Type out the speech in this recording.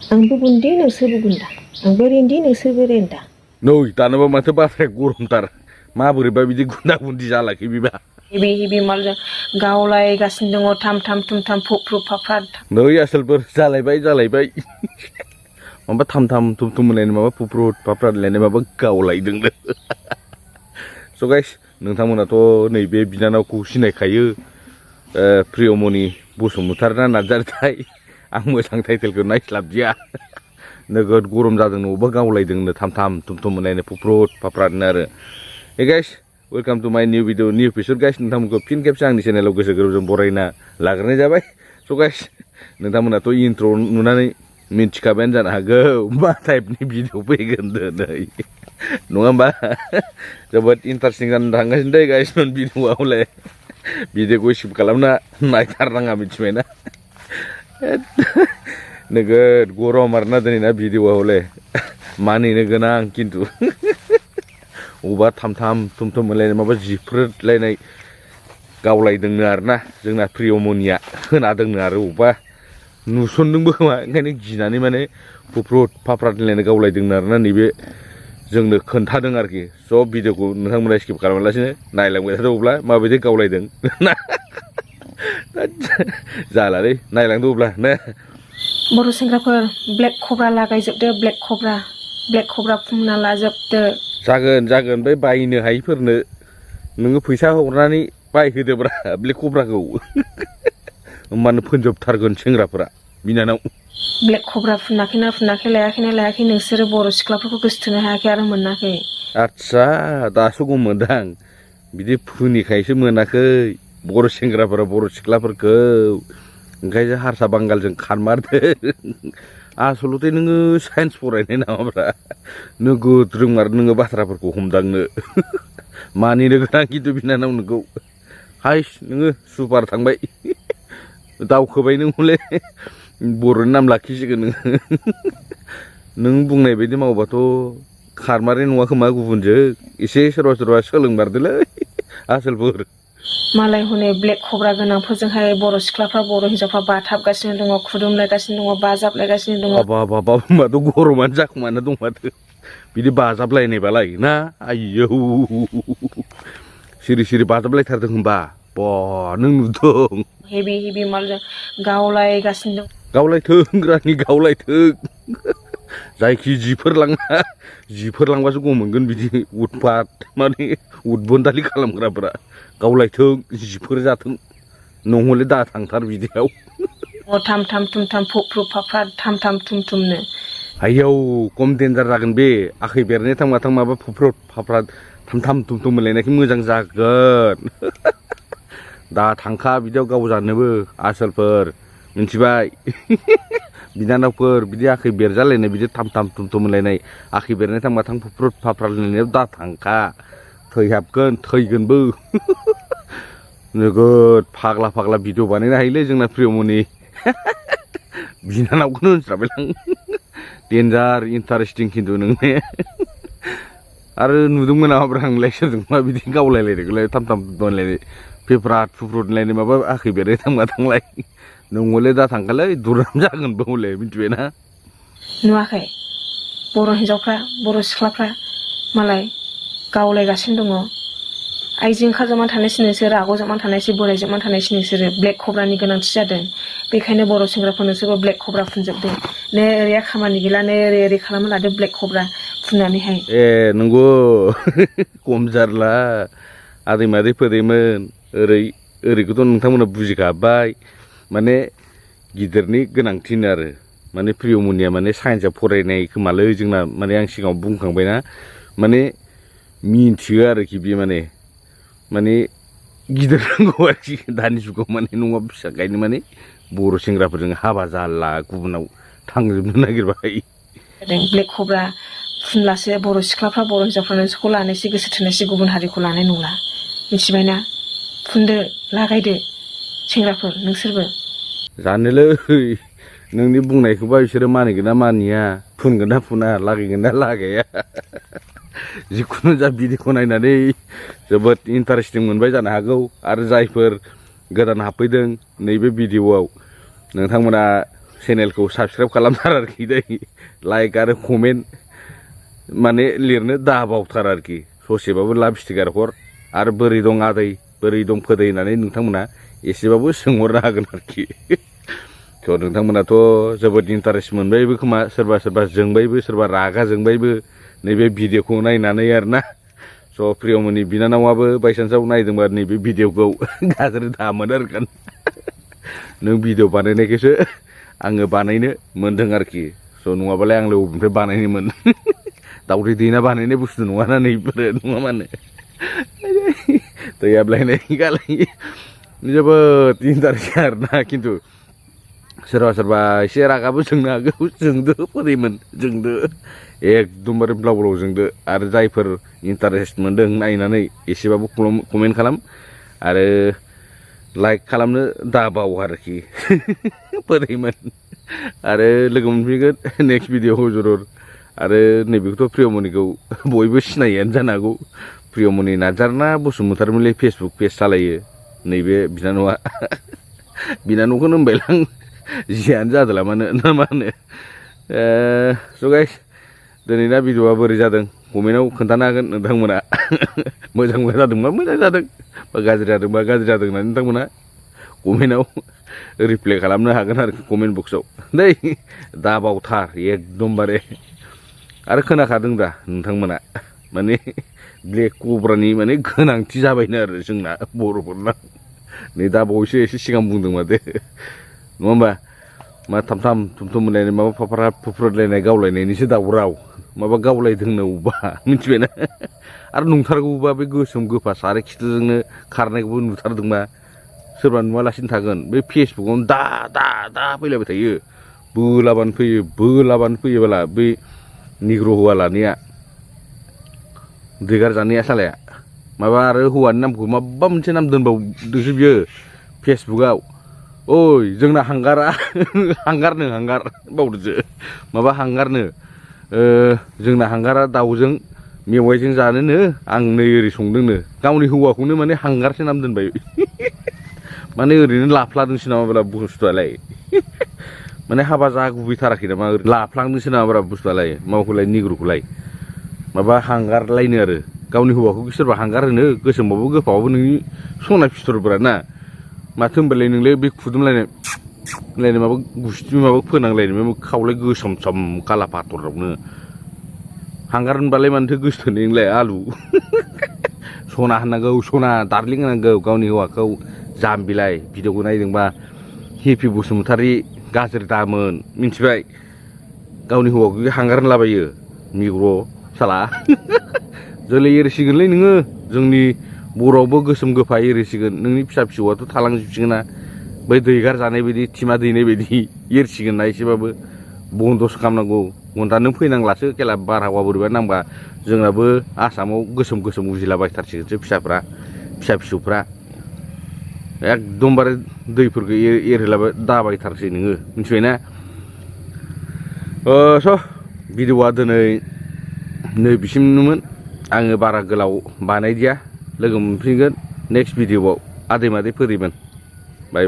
आंबो बुन्दि नोंसोरबो बुन्दा आंबो रेन्दि नोंसोरबो रेन्दा नै दानोबा माथो बाथ्राया गरमथार माबोरैबा बिदि गुन्दा गुन्दि जालाखै बिबा हेबि हेबि मालजों गावलायगासिनो दङ थाम थाम थुम थाम फुफ्रु फाफ्राद नै आसोलफोर जालायबाय माबा थाम थाम थुम थुम होनलायनाय माबा फुफ्रुद फाफ्राद होनलायनाय माबा गावलायदोंनो स' गाइस नोंथांमोनाथ' नैबे बिनानावखौ सिनायखायो प्रियमनि बसुमतारी ना नार्जारीथाय आं मोजां टाइटेलखौ नायस्लाबदिया नोगोद गरम जादोंनो अबेबा गावलायदोंनो थाम थाम थुम थुम होनलायनाय फुफ्रुद फाफ्रादनो आरो hey guys welcome to my new video new episode guys नोंथांमोनखौ फिन खेबसे आंनि चेनेलाव गोसो गोरबोजों बरायना लाग्रोनाय जाबाय स' गाइस नोंथांमोनाथ' इन्ट्र' नुनानै मिन्थिखाबायानो जानो हागौ मा टाइपनि भिडिअ फैगोन दिनै नङा होमबा जोबोद इन्टारेस्टिं जानो थांगासिनो दे गाइस मोन भिडिअआ हले भिडिअखौ स्किप खालामना नायथारनाङा मिथिबायना नोगोद गरम आरोना दिनै ना भिडिअआ हले मानिनो गोनां खिन्थु अबा थाम थाम थुम थुम होनलायनाय माबा जिफ्रोदलायनाय गावलायदोंनो आरोना जोंना प्रियमनिया खोनादोंनो आरो अबा नुसनदोंबो खोमा ओंखायनो गिनानै माने फुफ्रुद फाफ्राद होनलायनाय गावलायदोंनो आरोना नैबे जोंनो खोन्थादों आरोखि स' भिडिअखौ नोंथांमोना स्किप खालामालासिनो नायलांबाय थादो अब्ला माबायदि गावलायदों जालालै नायलांदो अब्ला ने बर' सेंग्राफोर ब्लेक कब्रा लागायजोबदो ब्लेक कब्रा फुनना लाजोबदो जागोन बै बायनो हायिफोरनो नोङो फैसा हरनानै बायहोदोब्रा ब्लेक कब्राखौ होमबानो फोनजोबथारगोन सेंग्राफोरा बिनानाव ब्लेक कब्रा फुनाखै लायाखै नोंसोरो बर' सिख्लाफोरखौ गोसोथोनो हायाखै आरो मोनाखै आदसा दासो गम मोनदां बिदि फुनिखायसो मोनाखै बर' सेंग्राफोरा बर' सिख्लाफोरखौ ओंखायसो हारसा बांगालजों खारमारदों आसलथे नोङो साइन्स फरायनाय नामाब्रा नोगोद रोंमार नोङो बाथ्राफोरखौ हमदांनो मानिनो गोनां खिन्थु बिनानाव नोंखौ हाइस नोङो सुपार थांबाय दावखोबाय नों हले बर'नि नाम लाखिसिगोन नोङो नों बुंनाय बायदि मावबाथ' खारमारनाय नङा खोमा गुबुनजों एसे सोरबा सोलोंमारदोलै आसोलफोर मालाय हनै ब्लेक कब्रा गोनांफोरजोंहाय बर' सिख्लाफ्रा बर' हिन्जावफ्रा बाथाबगासिनो दङ खुदुमलायगासिनो दङ बाजाबलायगासिनो दङ बाबा होनबाथ' गरमानो जाखुमाना दं माथो बिदि बाजाबलायनायबालाय ना आयौ सिरि बाजाबलायथारदों होनबा बा नों नुदों हेबि मालजों गावलायगासिनो दं गावलायथों ग्रानि गावलायथों जायखि जिफोर लांबासो गम मोनगोन बिदि उदपात माने उदबन्दालि खालामग्राफोरा गावलायथों जिफोर जाथों नहले दा थांथार बिदियाव थाम थाम थुम थाम फुफ्रु फाफ्राद थाम थाम थुम थुमनो आयौ खम देन्जार जागोन बे आखै बेरनाय थांबाथां माबा फुफ्रुद फाफ्राद थाम थाम थुम थुम मोनलायनायखि मोजां जागोन दा थांखा बिदियाव गावजानोबो आसोलफोर मिथिबाय बिनानावफोर बिदि आखै बेरजालायनाय बिदि थाम थाम थुम थुम होनलायनाय आखै बेरनाय थांबाथां फुफ्रुद फाफ्राद होनलायनायाव दा थांखा थैहाबगोन थैगोनबो नोगोद फाग्ला भिडिअ बानायनो हायोलै जोंना प्रियमनि बिनानावखौनो होनस्राबायलां डेन्जार इन्टारेस्टिं खिन्थु नोंने आरो नुदोंमोन नामाब्रा आंलाय सोरजोंबा बिदि गावलायलायनायखौलाय थाम थाम होनलायनाय फेफ्राद फुफ्रुद होनलायनाय माबा आखै बेरनाय थांलाय नों हले दा थांखालै दुराम जागोनबो हले मिथिबायना नुवाखै बर' हिन्जावफ्रा बर' सिख्लाफ्रा मालाय गावलायगासिनो दङ आइजो ओंखारजोबनानै थानायसै नोंसोरो आग'जोबनानै थानायसै बोरायजोबनानै थानायसै नोंसोरो ब्लेक कब्रानि गोनांथि जादों बेखायनो बर' सेंग्राफोर नोंसोरबो ब्लेक कब्रा फुनजोबदों नै ओरैया खामानि गैला नै ओरै खालामना लादो ब्लेक कब्रा फुननानैहाय ए नंगौ खम जारला आदै मादै फोदैमोन ओरैखौथ' नोंथांमोना बुजिखाबाय माने गिदिरनि गोनांथिनो आरो माने प्रियमनिया माने साइन्सआव फरायनाय खोमालै जोंना माने आं सिगाङाव बुंखांबायना माने मिन्थियो आरोखि बे माने गिदिर नांगौ आरोखि दानि जुगाव माने नङा फिसा गायनो माने बर' सेंग्राफोरजों हाबा जाला गुबुनाव थांजोबनो नागिरबाय ब्लेक कब्रा फुनलासो बर' सिख्लाफ्रा बर' हिन्जावफ्रा नोंसोरखौ लानोसै गोसो थोनोसै गुबुन हारिखौ लानाय नंला मिथिबायना फुनदो लागायदो सेंग्राफोर नोंसोरबो जानोलै नोंनि बुंनायखौबा बिसोरो मानिगोन ना मानिया फुनगोन ना फुना लागायगोन ना लागाया जिखुनु जा भिडिअखौ नायनानै जोबोद इन्टारेस्टिं मोनबाय जानो हागौ आरो जायफोर गोदान हाबफैदों नैबे भिडिअआव नोंथांमोना चेनेलखौ साबस्क्राइब खालामथार आरोखि दै लाइक आरो कमेन्ट माने लिरनो दाबावथार आरोखि ससेबाबो लाभ स्टिकार हर आरो बोरै दं आदै बोरै दं फोदै होननानै नोंथांमोना एसेबाबो सोंहरनो हागोन आरोखि थ' नोंथांमोनाथ' जोबोद इन्टारेस्ट मोनबायबो खोमा सोरबा सोरबा जोंबायबो सोरबा रागा जोंबायबो नैबे भिडिअखौ नायनानै आरोना स' प्रियमनि बिनानावाबो बायसान्सआव नायदोंबा नैबे भिडिअखौ गाज्रि दामोन आरोखि नों भिडिअ बानायनायखौसो आङो बानायनो मोन्दों आरोखि स' नङाबालाय आंलाय बबेनिफ्राय बानायनोमोन दावदै दैना बानायनाय बुस्थु नङाना नैफोरो नङा मानो दैयाब्लायनाय गालाय जोबोद इन्टारेस्ट आरोना खिन्थु सोरबा सोरबा एसे रागाबो जोंनो हागौ जोंदो बोरैमोन जोंदो एकदमबारे ब्लाव ब्लाव जोंदो आरो जायफोर इन्टारेस्ट मोन्दों नायनानै एसेबाबो कमेन्ट खालाम आरो लाइक खालामनो दाबाव आरोखि बोरैमोन आरो लोगो मोनफिनगोन नेक्स्ट भिडिअ'खौ जरुर आरो नैबेखौथ' प्रियमनिखौ बयबो सिनायोआनो जानो हागौ प्रियमनि नार्जारीना बसुमतारीमोनलै फेसबुक पेज सालायो नैबे बिनानावा बिनानावखौनो होनबायलां जियानो जादोला मानो ना मा होनो स' गाइस दिनैना भिडिअ'आ बोरै जादों कमेन्टआव खोन्थानो हागोन नोंथांमोना मोजां जादोंबा मोजां जादों बा गाज्रि जादोंबा गाज्रि जादों होननानै नोंथांमोना कमेन्टआव रिप्लाइ खालामनो हागोन आरोखि कमेन्ट बक्सआव दै दाबावथार एकदमबारे आरो खोनाखादों दा नोंथांमोना माने ब्लेक कब्रानि माने गोनांथि जाबायनो आरो जोंना बर'फोरना नै दा बावैसो एसे सिगां बुंदों माथो नङा होमबा मा थाम थाम थुम थुम होनलायनाय माबा फाफारा फुफ्रुदलायनाय गावलायनायनिसो दावराव माबा गावलायदोंनो अबा मिथिबायना आरो नंथारगौबा बे गोसोम गोफा साराय खिथुजोंनो खारनायखौबो नुथारदोंबा सोरबा नुवालासिनो थागोन बे फेसबुकआवनो दा फैलायबाय थायो बोलाबानो फैयो बाला बै निग्र' हौवा लानाया दैगार जानाया सालाया माबा आरो हौवानि नामखौ माबा मोनसे नाम दोनबावदोंसो बियो फेसबुकआव ओइ जोंना हांगारा हांगारनो बावदोसो माबा हांगारनो जोंना हांगारा दाउजों मेवाइजों जानोनो आं नै ओरै संदोंनो गावनि हौवाखौनो माने हांगारसो नाम दोनबाय माने ओरैनो लाफ्लादोंसो नामाब्रा बुस्थुआलाय माने हाबा जागुबैथाराखै नामा लाफ्लांदोंसो नामाब्रा बुस्थुआलाय माबाखौलाय निग्र'खौलाय माबा हांगारलायनो आरो गावनि हौवाखौ सोरबा हांगार होनो गोसोमबाबो गोफाबाबो नोंनि सना फिथरफोरा ना माथो होनबालाय नोंलाय बे खुदुमलायनाय माबा गुस्थि माबा फोनांलायनाय खावलाय गोसोम सम काला फाथरावनो हांगार होनबालाय मानोथो गोसोथोनो नोंलाय आलु सना होननांगौ सना दार्लिं होनांगौ गावनि हौवाखौ जाम्बिलाय भिडिअखौ नायदोंबा हेपि बसुमतारी गाज्रि दामोन मिथिबाय गावनि हौवाखौ हांगार होनलाबायो निग्र' साला जोलै एरसिगोनलै नोङो जोंनि बर'आवबो गोसोम गोफा एरसिगोन नोंनि फिसा फिसौआथ' थालांजोबसिगोन ना बै दैगार जानाय बायदि थिमा दैनाय बायदि एरसिगोन ना एसेबाबो बन्द'सो खालामनांगौ घन्टा नों फैनांलासो खेला बारहावा बोरैबा नांबा जोंनाबो आसामाव गोसोम उजिलाबायथारसिगोनसो फिसा फिसौफ्रा एकदमबारे दैफोरखौ एरहोलाबाय दाबायथारसै नोङो मिथिबायना स' भिडिअ'आ दिनै नै बिसिमनोमोन आङो बारा गोलाव बानायदिया लोगो मोनफिनगोन नेक्स्ट भिडिअ'आव आदै मादै फोरैमोन बाय